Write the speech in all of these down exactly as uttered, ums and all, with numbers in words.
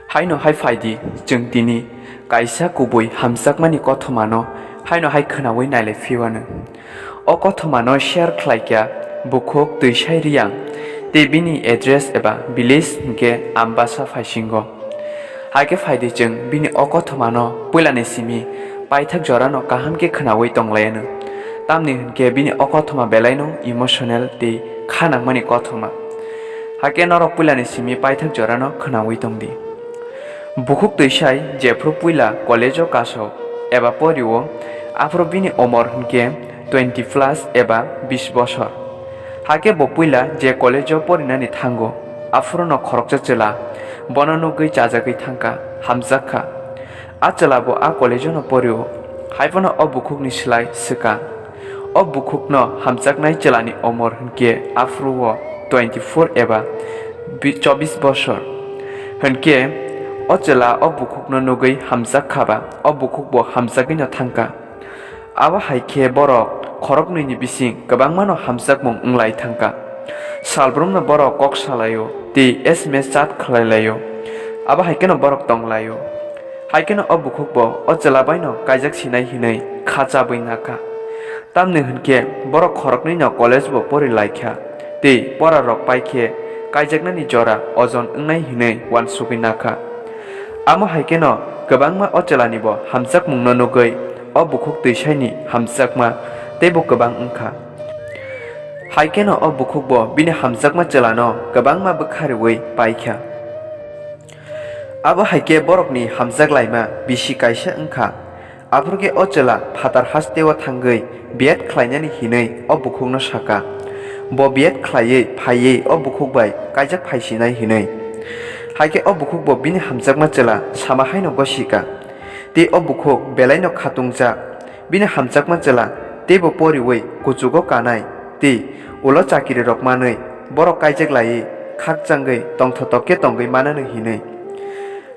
Haino hai phaidi, chwng tini kaisa kubui hamjakmani kothomano haino hai khwnaui nailai phiwano. O kothomano share khlaikha bukhuk Twisai Reang tei bini address eba village hinkhe Ambasa phaisingo. Haikhe phaidi, chwng bini o kothomano puilani simi paithak jorano kaham khe khwnaui tonglaiano. Tamni hinkhe bini o kothoma belaino emotional tei kha nangmani kothoma. Haikhe norok puilani simi paithak jorano khwnaui tongdi. Bukhuk Twisai jephru puila college-o kasao eba porio, aphuru bini omor hinkhe twenty plus eba bis bosor. Haikhe bo puila je college-o porinani thango, aphuruno khoroksa chwla bono nugwi chajagwi thangkha, hamjakkha. A chwla bo a college-o no porio, haiphano o bukhukni slai swkang. O bukhukno hamjaknai chwlani omor hinkhe aphuru-o twenty four eba bi-, chobis bosor. Hinkhe o chwla o bukhukno nugwi hamjakkha ba, o bukhuk bo hamjagwino thangkha. Abo hai khe borok khoroknwini bising kwbangmano hamjakmung wnglai thangkha. Salbrumno borok kok salaio tei S M S chat khlai laio. Abo hai kheno borok tong laio. Hai kheno o bukhuk bo o chwla baino kaijak sinai hinwi kha chabwi nakha. Tamni hinkhe borok khoroknwino college bo pori laikha tei pora rok pai khe kaijaknani jora ojon wngnai hinwi uansugwi nakha. Amo hai kheno kwbangma o chwlani bo hamjakmungno nugwi o bukhuk Twisaini hamjakma teibo kwbang wngkha. Hai kheno o bukhuk bo bini hamjakma chwlano kwbangma bwkha rwui paikha. Abo hai khe borokni hamjak laima bisi kaisa wngkha. Aphuru khe o chwla phatar hasteo thangwi biyat khlainani hinwi o bukhukno saka. Bo biyat khlaiwi phaiwi o bukhuk bai kaijak phaisinai hinwi. Hai khe o bukhuk bo bini hamjakma chwla sama haino gosika. Tei o bukhuk belaino khatungjak. Bini hamjakma chwla teibo poriwi kuchugo kanai tei ulo chakirirok manwi borok kaijak laiwi khakchangwi tongthotok khe tongwi manano hinwi.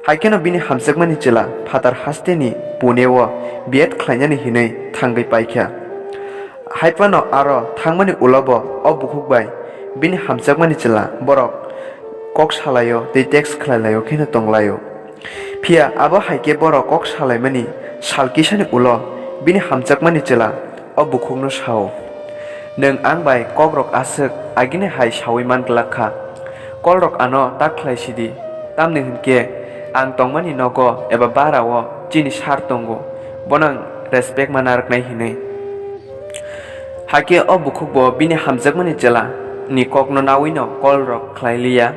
Hai kheno bini hamjakmani chwla phatar hasteni Pune-o biyat khlainani hinwi thangwi paikha. Hai phano aro thangmani ulo bo o bukhuk bai bini hamjakmani chwla borok kok salaio tei text khlai laio kheno tong laio. Phiya abo hai khe borok kok salaimani sal kisani ulo bini hamjakmani chwla o bukhukno sao, "Nwng ang bai kokrok aswk agini hai saui man glak kha. Kolrok ano ta khlai sidi, tamni hwn khe ang tongmani nogo eba barao chini sir tongo, bono ang respect ma narwknai," hinwi. Hakhe o bukhuk bo bini hamjakmani chwla ni kokno nawino kolrok khlai liya,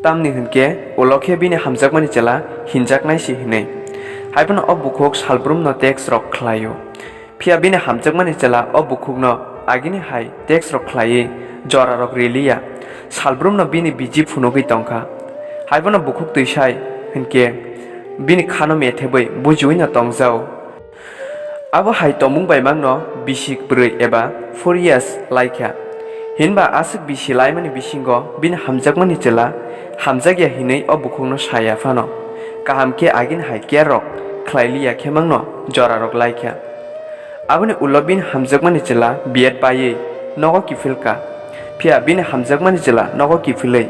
tamni hwn khe ulo khe bini hamjakmani chwla hinjaknai se hinwi. Hai phano o bukhuk salbrumno text rok khlaio. Phiya bini hamjakmani chwla o bukhukno agini hai text rok khlaiwi jora rok riliya, salbrumno bini biji phunugwi tongkha. Hai phano bukhuk Twisai hinkhe bini khano methebwi bujiwino tongjao. Abo hai tongmung bai mangno bisi kwrwi eba four years laikha. Hinba aswk bisi laimani bisingo bini hamjakmani chwla hamjakya hinwi o bukhukno saya phano, kaham khe agini hai care rok khlai liya khe mangno jora rok laikha. Aboni ulo bini hamjakmani chwla biyat paiwi nogo kiphilka. Phiya bini hamjakmani chwla nogo kiphilwi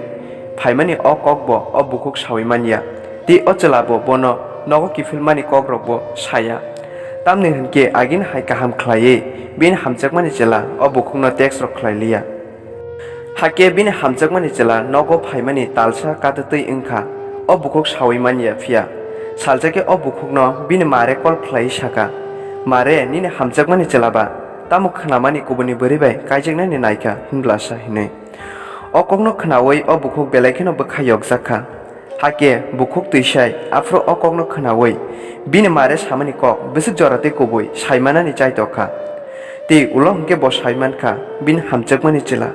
phaimani o kokbo o bukhuk saui manya. Tei o chwla bo bono nogo kiphilmani kokrokbo saya. Tamni hwn khe agini hai kaham khlaiwi bini hamjakmani chwla o bukhukno text rok khlai liya. Hakhe bini hamjakmani chwla nogo phaimani talsa katwtwi wngkha. O bukhuk saui manya, phiya salsa khe o bukhukno bini mare call khlaiwi saka, "Mare, nini hamjakmani chwla ba tamo khwnamani kubuni bwrwi bai kaijaknani naikha hwnglasa," hinwi. O kokno khwnaui o bukhuk belai kheno bwkha yokjak kha. Hakhe bukhuk Twisai aphuru o kokno khwnaui bini mare samani kok bwswk jora tei kubui saimanani chaitok kha. Tei ulo hwnkhe bo saiman kha bini hamjakmani chwla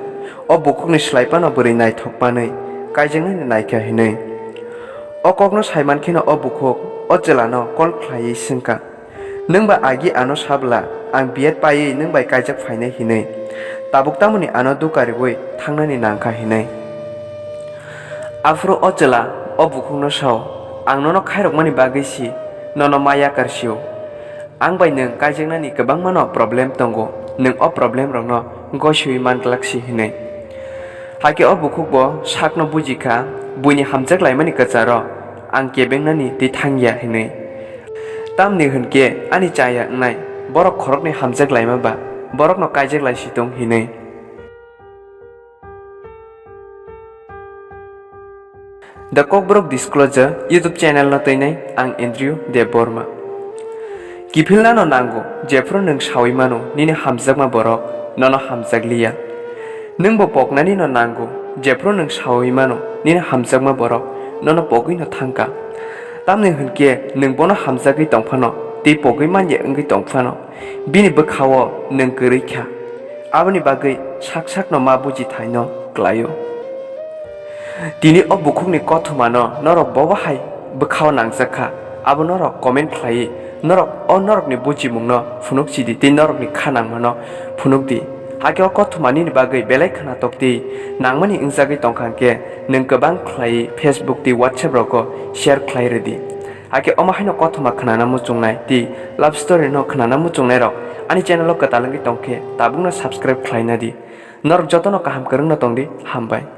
o bukhukni slai phano bwrwi naithok manwi kaijaknani naikha hinwi. O kokno saiman kheno o bukhuk o chwlano call khlaiwi swngkha, "Nwng ba agi ano sa bwla, ang biyat paiwi nwng bai kaijak phainai hinwi. Tabuk tamoni ano duka riui thangnani nangkha hinwi." Aphuru o chwla o bukhukno sao, "Ang nono khairokmani bagwi si nono ma yakar sio. Ang bai nwng kaijaknani kwbangmano problem tongo, nwng o problem rokno gosiui man glak si," hinwi. Hakhe o bukhuk bo sakno buji kha, buini hamjak laimani kwcharo ang kebengnani twi thangya hinwi. Tamni hwnkhe ani chaya wngnai borok khoroknwi hamjak laima ba borokno kaijak lai si tong hinwi. The Kokborok Disclosure YouTube channel no twinai ang Andrew Debbarma. Kiphilnano nango, jephru nwng saui mano nini hamjakma borok nono hamjakliya. Nwngbo poknanino nango, jephru nwng saui mano nini hamjakma borok nono pogwino thangkha. Tamni hwnkhe nwng bono hamjagwi tongphano tei pogwi manya wngwi tongphano, bini bwkhao nwng kwrwi kha. Aboni bagwi sak sakno ma buji thaino klaio. Tini o bukhukni kothomano norok bobo hai bwkhao nangjak kha, abo norok comment khlaiwi norok o norokni bujimungno phunuk sidi tei norokni kha nangmano phunuk di. Hakhe o kothoma nini bagwi belai khwnatok tei nangmani wngjagwi tongkha hwnkhe nwng kwbang khlaiwi Facebook tei WhatsApp rogo share khlai rwdi. Hakhe omo haino kothoma khwnana muchungnai tei love story no khwnana muchungnairok ani channel o kwtal wngwi tongkhe tabukno subscribe khlaina di. Norok jotono kaham kwrwngno tongdi, hambai.